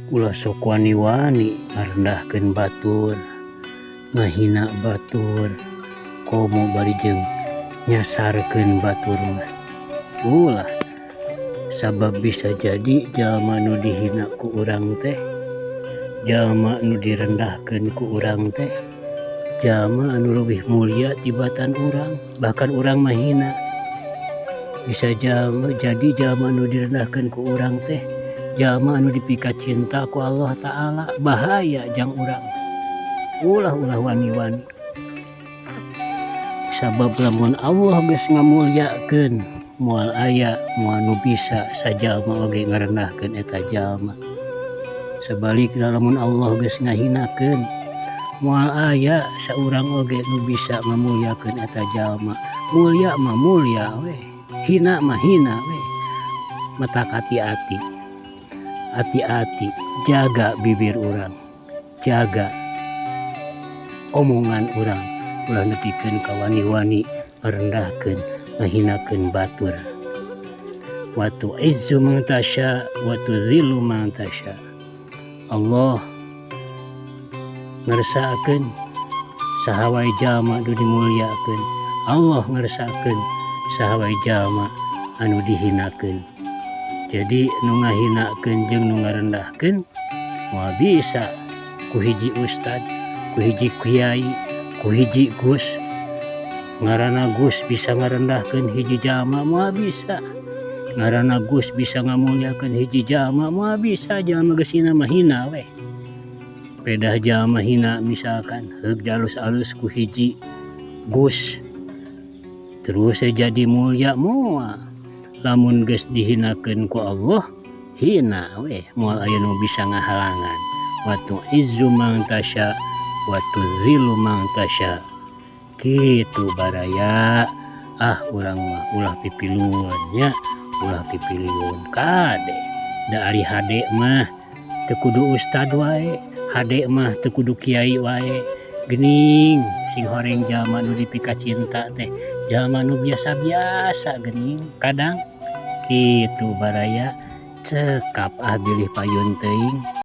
Ulah sok wani-wani ngarendahkeun batur, ngahina batur, komo bari jeung nyasarkeun batur mah ulah, sabab bisa jadi jalma nu dihina ku urang teh, jalma nu direndahkeun ku urang teh, jalma anu leuwih mulia tibatan urang, bahkan urang mah hina. Bisa jalma jadi jalma nu direndahkeun ku urang teh jalma anu dipikacinta ku Allah Ta'ala. Bahaya jang urang. Ulah, ulah wani-wani, sabab lamun Allah geus ngamulyakeun, moal aya, moal nu bisa sajalma oge ngarendahkeun eta jalma. Sebalikna, lamun Allah geus ngahinakeun, moal aya saurang oge nu bisa ngamulyakeun eta jalma. Mulia mah mulia we, hina mah hina we. Matak hati-hati, hati-hati, jaga bibir urang, jaga omongan urang, ulah nepikeun ka wani-wani ngarendahkeun, ngahinakeun batur. Wa tu'izzu man tasya wa tudzillu man tasya. Allah ngersakeun saha wae jalma nu dimulyakeun, Allah ngersakeun saha wae jalma anu dihinakeun. Jadi nu ngahinakeun jeung nu ngarendahkeun moal bisa ku hiji ustad, ku hiji kiai, ku hiji gus. Ngaranna gus bisa ngarendahkeun hiji jalma? Moal bisa. Ngaranna gus bisa ngamulyakeun hiji jalma? Moal bisa. Jalma geus hina mah hina we. Pedah jalma hina misalkan heug dialus-alus ku hiji gus, terus jadi mulia? Moal. Lamun geus dihinakeun ku Allah, hina we, moal aya nu bisa ngahalangan. Wa tu'izzu man tasya wa tudzillu man tasya. Kitu, baraya. Ah, urang mah ulah pipilueun nya, ulah pipilueun. Kade da ari hade mah teu kudu ustad wae, hade mah teu kudu kiai wae. Geuning sing horeng jalma nu dipikacinta teh jalma nu biasa-biasa geuning kadang. Kitu, baraya. Cekap ah, bilih payun teuing.